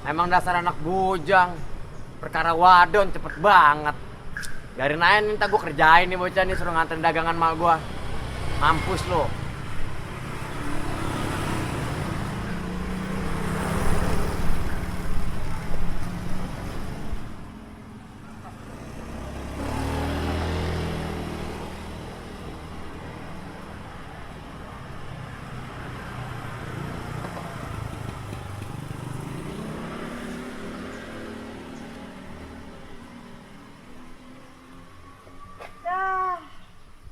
Emang dasar anak bujang. Perkara wadon cepet banget. Biarin aja nih, gue kerjain nih bocah nih, suruh nganterin dagangan mak gue. Mampus lo.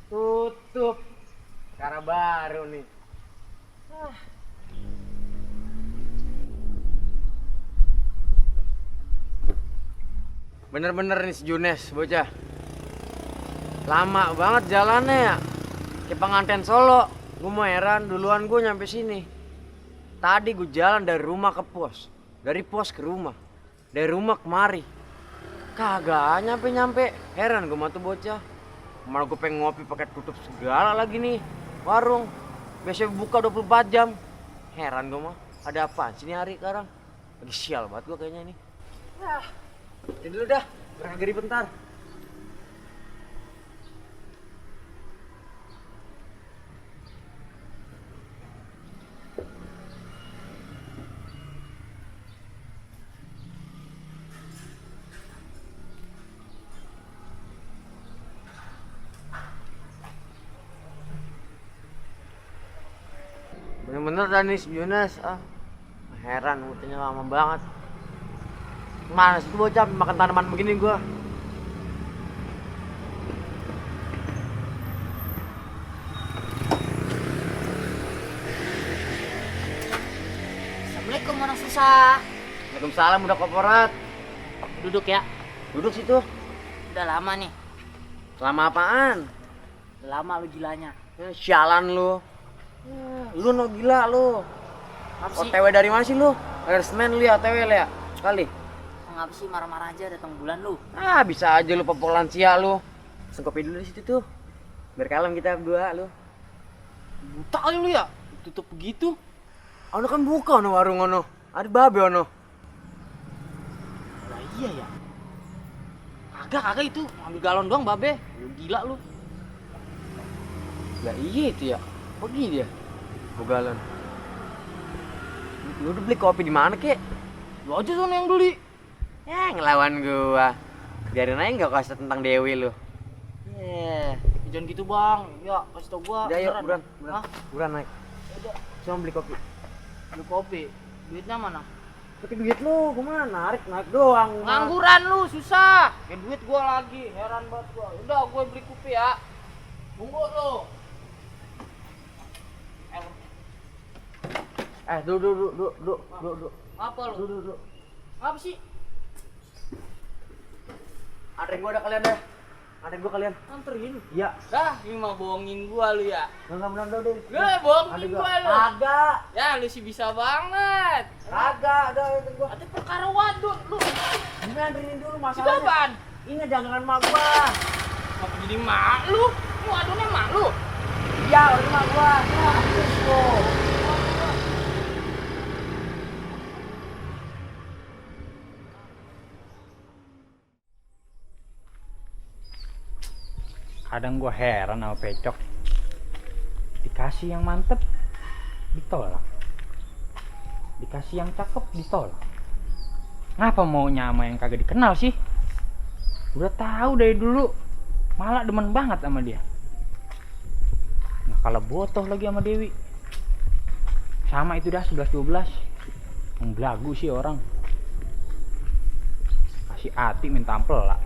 Tutup. Cara baru nih. Bener-bener nih si Junes, bocah. Lama banget jalannya ya. Kayak pengantin Solo. Gue mau heran, duluan gue nyampe sini. Tadi gue jalan dari rumah ke pos. Dari pos ke rumah. Dari rumah kemari. Kagak nyampe-nyampe. Heran gue mah tuh bocah. Malah gue pengen ngopi pakai tutup segala lagi nih warung. Biasanya buka 24 jam. Heran gue mah, ada apaan sih nih hari sekarang? Lagi sial banget gue kayaknya ini. Ini dulu dah, berangkat dari bentar. Bener-bener dah nih si Yunas, heran mutinya lama banget. Mana sih bocah makan tanaman begini gua. Assalamualaikum orang susah. Waalaikumsalam udah korporat. Duduk ya. Duduk situ. Udah lama nih. Lama apaan? Udah lama lu gilanya. Ya, sialan lu. Lu no gila lu. Apa sih? OTW dari mana sih lu? Dari Semen lu ya OTW ya? Kali. Ngapa sih marah-marah aja datang bulan lu? Bisa aja lu popok lansia lu. Pesen kopi dulu di situ tuh. Biar kalem kita berdua lu. Buta kali lu ya? Tutup begitu. Ono kan buka ono warung ono. Ada babe ono. Lah iya ya. Kagak itu ambil galon doang babe. Lu gila lu. Lah iya itu ya. Pergi dia. Bugalan. Lu udah beli kopi di mana kek? Lu aja sana yang beli. Ya ngelawan gua. Biarin aja nggak kasih tentang Dewi lu. Jangan gitu bang. Ya kasih tau gua. Udah yuk buruan. Hah? Buruan naik. Udah. Cuma beli kopi. Beli kopi. Duitnya mana? Tapi duit lu gimana? Naik doang. Ngangguran lu susah. Ya duit gua lagi. Heran banget gua. Udah gua beli kopi ya. Tunggu lu. Duduk. Apa lu? Duduk. Apa sih? Anterin gua ada kalian deh. Anterin gua kalian. Anterin? Iya. Dah, ini mah bohongin gua lu ya. Enggak deh. Bohongin gua lu. Kagak. Ya lu sih bisa banget. Kagak, ada anterin gua. Ada perkara wadon lu. Ini anterin dulu Sudah masalahnya. apaan? Ini dagangan mak gua. Apa jadi mak lu? Ini wadonnya mak lu. Iya, orang mak gua. Tuh. Kadang gue heran sama Pecok. Dikasih yang mantep ditolak, dikasih yang cakep ditolak. Ngapa maunya sama yang kagak dikenal sih? Udah tahu dari dulu, malah demen banget sama dia. Nggak kalah botoh lagi sama Dewi. Sama itu dah 11-12. Belagu sih orang. Kasih hati minta ampela.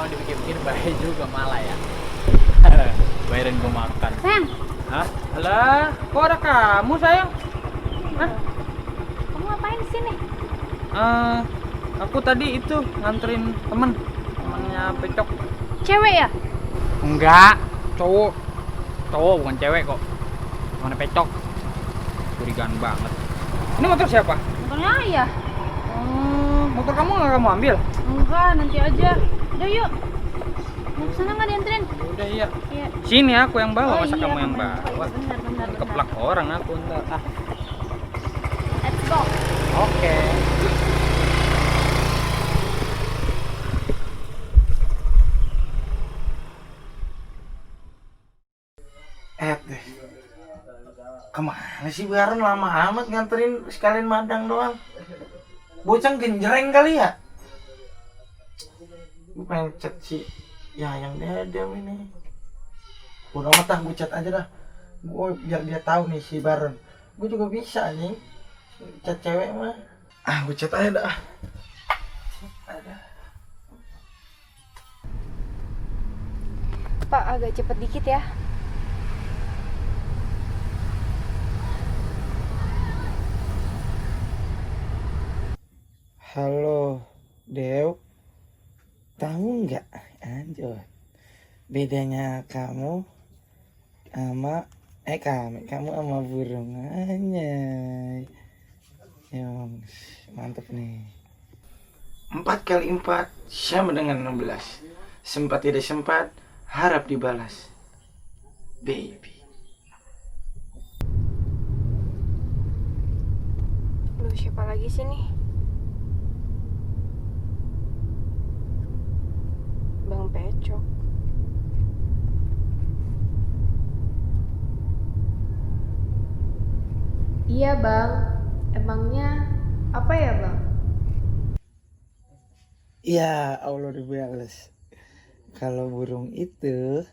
Kalau dipikir-pikir bahaya juga malah ya. Bayarin gue makan. Sayang, Hah? Alah, kok ada kamu sayang? Hah? kamu ngapain di sini? Aku tadi itu nganterin temennya Pecok. Cewek ya? Enggak, cowok bukan cewek kok. Temennya Pecok. Curigaan banget. Ini motor siapa? Motornya ayah. Motor kamu nggak kamu ambil? Enggak, nanti aja. Udah yuk. Mau kesana nggak dianterin? Udah iya. Iya. Sini aku yang bawa, masa iya, kamu yang bener. bawa? Benar. Keplak orang aku ntar. Ah. Let's go. Oke. Deh. Kemana sih Baron lama amat nganterin sekalian madang doang. Bocang genjreng kali ya? Gue pengen chat si Yayang Dedem ini. Udah amat dah, gue chat aja dah. Gue biar dia tahu nih si Baron. Gue juga bisa nih chat cewek mah. Gue chat aja dah. Pak, agak cepet dikit ya. Halo, Dew. Tahu nggak, Anjol, bedanya kamu sama kamu sama burung anjay. Yang mantep nih. 4 kali 4 sama dengan 16. Sempat tidak sempat, harap dibalas. Baby. Lu siapa lagi sih nih? Bang Pecok. Iya bang, emangnya apa ya bang? Ya Allah dibales. Kalau burung itu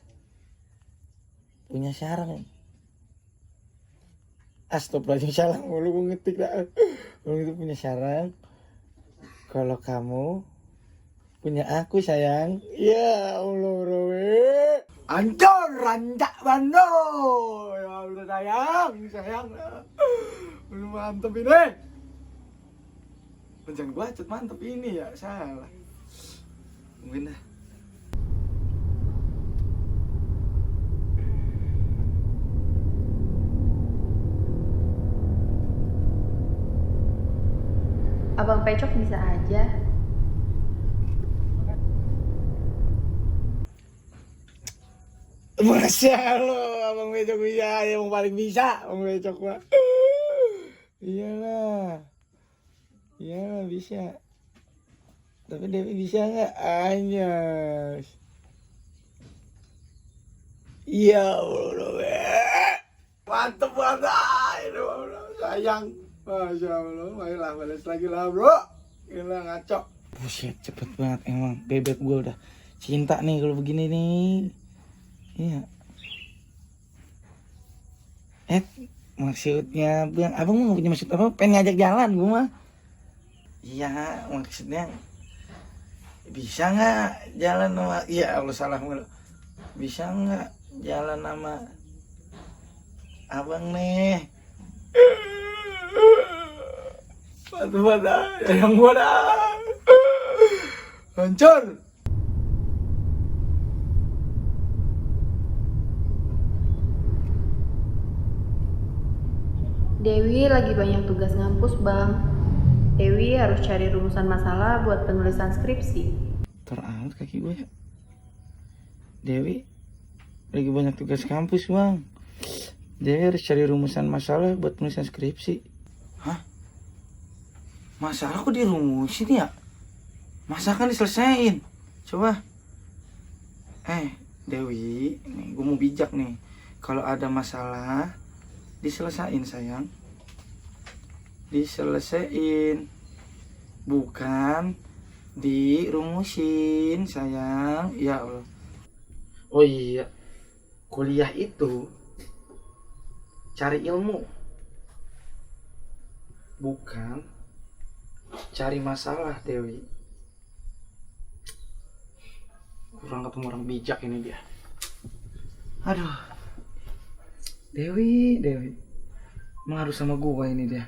punya sarang. Astagfirullahaladzim, salah mulu gue ngetik dah. Burung itu punya sarang. Kalau kamu punya aku sayang. Ya Allah bro. Ancur ranjak bando. Ya Allah sayang. Belum mantep ini. Jangan gua cat mantep ini ya, salah. Mungkin dah. Abang Pecok bisa aja. Masya Allah, Abang Becok bisa, yang paling bisa, Abang Becok mah. Iyalah bisa. Tapi Dewi bisa nggak? Anyas. Iya Allah, mantep banget, sayang. Masya Allah, marilah balas lagi lah bro. Gila ngaco. Buset, cepet banget emang. Bebek gue udah cinta nih kalau begini nih. Iya. Maksudnya abang mau punya maksud apa? Pengen ngajak jalan gue mah. Iya, maksudnya bisa nggak jalan sama? Iya Allah salah mulu. Bisa nggak jalan sama abang nih? Mantap, yang gua dah. Hancur. Dewi lagi banyak tugas ngampus bang. Dewi harus cari rumusan masalah buat penulisan skripsi. Teramat kaki gue ya. Dewi lagi banyak tugas kampus bang. Dewi harus cari rumusan masalah buat penulisan skripsi. Hah? Masalah kok dirumusin ya? Masa kan diselesain? Coba. Dewi, nih gue mau bijak nih. Kalau ada masalah diselesain sayang. Diselesain. Bukan dirumusin sayang. Ya Allah. Oh iya. Kuliah itu cari ilmu. Bukan cari masalah, Dewi. Kurang ketemu orang bijak ini dia. Aduh. Dewi. Emang harus sama gua ini dia.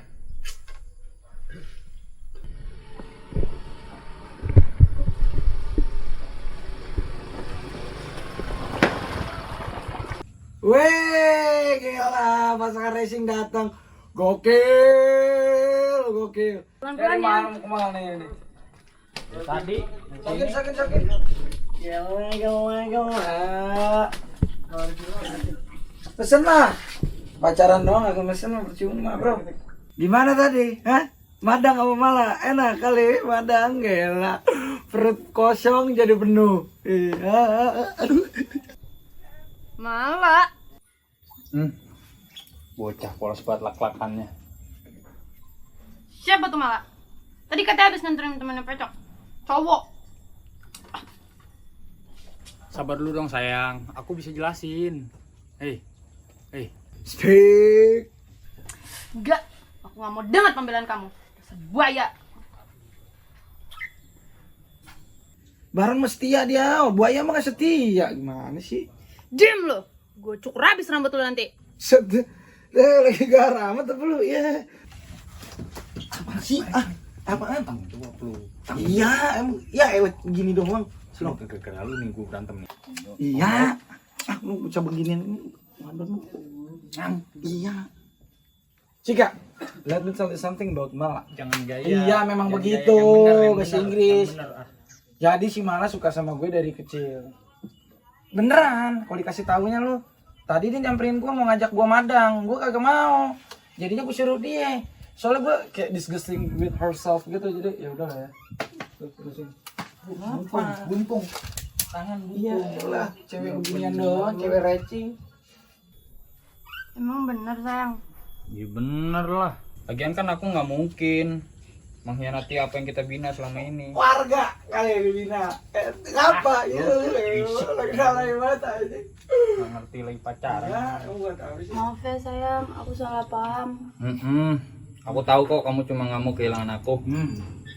Weh, gila, pasangan racing datang. Gokil. Pelan-pelan ya. Kemana ini? Tadi Sakit. Gila. Pesen mah. Pacaran doang aku pesen mah percuma, Bro. Gimana tadi? Hah? Madang apa malah? Enak kali madang, gila. Perut kosong jadi penuh. Iya. Aduh. Malah. Bocah polos banget lak-lakannya. Siapa tuh Mala? Tadi katanya habis nganterin temennya Pecok. Cowok. Sabar dulu dong sayang, aku bisa jelasin. Hei. Speak. Enggak, aku nggak mau dengar pembelaan kamu. Dasar buaya. Barang mesti ya dia, buaya mah gak setia. Gimana sih? Diam lo. Gue cukur habis rambut lu nanti. Lagi garam tapi lu ya. Apa sih? Apaan? Iya, emang ya gini doang. Lo gara-gara lu nih gue berantem nih. Iya. Lu coba beginian. Waduh. Iya. Cika, let me tell you something about Mala. Jangan gaya. Iya, memang Jangan begitu, gaya, yang bahasa bener, Inggris. yang bener, ah. Jadi si Mala suka sama gue dari kecil. Beneran, kalau dikasih tahunya lu. Tadi dia nyamperin gue mau ngajak gue madang, gue kagak mau. Jadinya gue suruh dia. Soalnya gue kayak disgusting with herself gitu, jadi ya udah lah ya. Terusin. Bumpung. Tangan bumpung. Iya lah, cewek beginian doang, cewek recing. Emang bener sayang. Ya bener lah. Lagian kan aku nggak mungkin mengkhianati apa yang kita bina selama ini. Warga kali dibina. Ngapa? Ya lagi salah banget aja. Nggak ngerti lagi pacaran. Ya, kamu buat apa sih? Maaf ya sayang, aku salah paham. Aku tahu kok kamu cuma nggak mau kehilangan aku.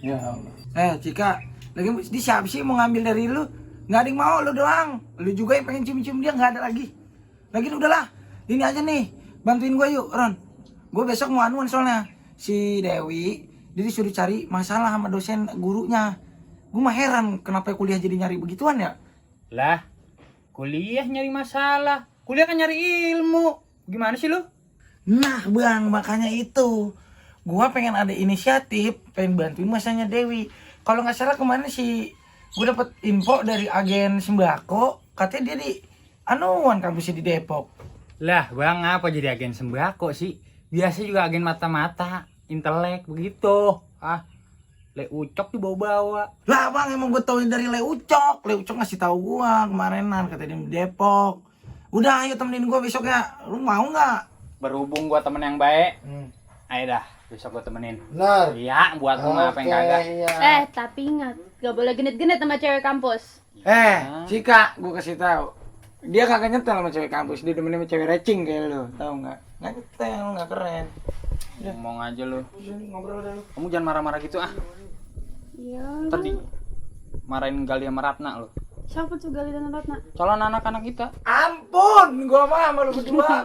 Ya Allah. Cika, lagi di siapa sih mau ngambil dari lu? Nggak ada yang mau, lu doang. Lu juga yang pengen cium-cium dia, nggak ada lagi. Lagian udahlah, ini aja nih, bantuin gue yuk, Ron. Gue besok mau anuan soalnya. Si Dewi, dia disuruh cari masalah sama dosen gurunya. Gue mah heran, kenapa kuliah jadi nyari begituan ya? Lah, kuliah nyari masalah. Kuliah kan nyari ilmu. Gimana sih lu? Nah bang, makanya itu. Gue pengen ada inisiatif, pengen bantuin masanya Dewi. Kalau nggak salah kemarin sih, gue dapet info dari agen sembako. Katanya dia di anuan kampusnya di Depok. Lah, bang apa jadi agen sembako sih? Biasa juga agen mata-mata, intelek begitu. Le Ucok dibawa-bawa. Lah bang, emang gue tauin dari Le Ucok. Le Ucok ngasih tahu gue kemarinan, katanya di Depok. Udah, ayo temenin gue besok ya. Lu mau nggak? Berhubung gua temen yang baik, ayo dah besok gua temenin. Benar. Iya, buat lu apa yang kagak. Tapi ingat, gak boleh genit-genit sama cewek kampus. Cika, gue kasih tahu. Dia kagak nyetel sama cewek kampus, dia demennya sama cewek recing kayak lu, tahu nggak? Nggak nyetel, nggak keren. Ngomong aja lu. Ngobrol dulu. Kamu jangan marah-marah gitu Iya. Tadi marahin Gali sama Ratna lu. Siapa tuh Gali dan Ratna? Calon anak-anak kita. Ampun, gua mah sama lu berdua.